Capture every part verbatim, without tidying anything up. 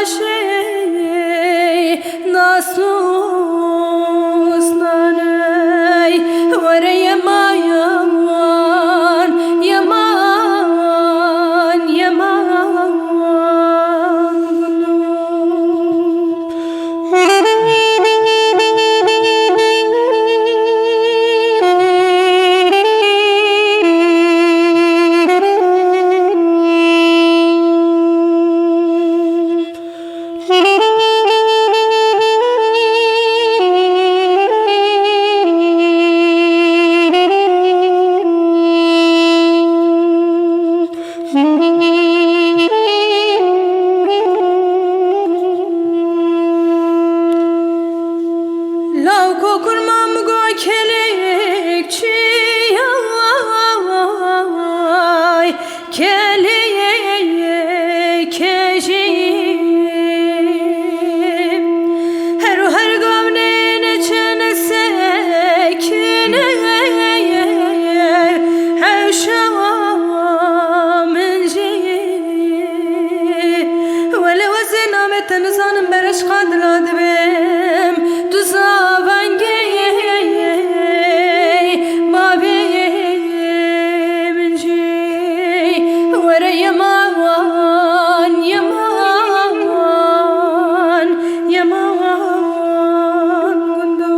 Şey, nasnus naney, were yeman, yeman, yeman. Law ko kurma min go kelek çi yay, kelek jî. Her û her gavnê neçe nesekine hewşa min jî. Wele wezê navê te nizanim bereşqa dila dibim. Tu zavengê bavê min jî. Were yeman, yeman, yeman gundo.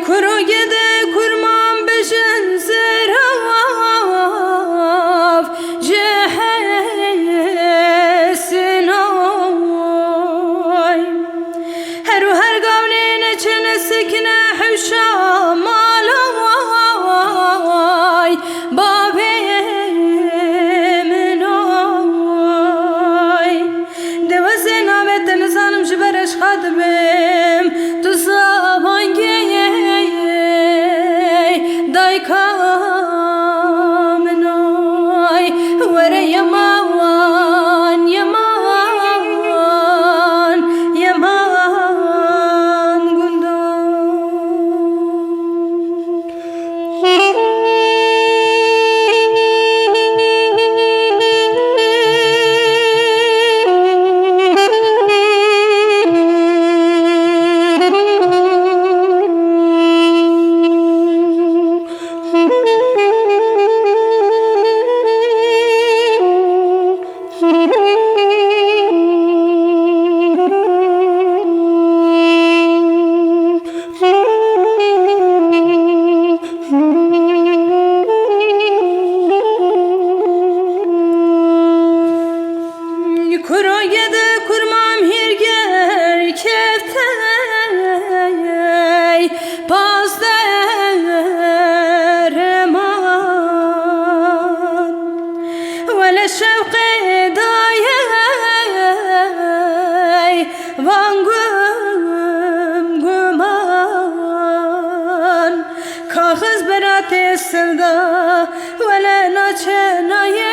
Kuro gede kurman bijin zirav ji hesinoy. Her û her gavnê neçine sikine hewşa maloy. Bavê min oy. De wezê navê te nizanim ji ber eşqa dibim. Tu zavangê dayka min oy. Were yeman, yeman, yeman gundo. Kuro gede kurmam hîrger keftey pazdeh reman. Wele şewqê dayê van gum guman. Kaxiz beratê sevda wele naçe nayê.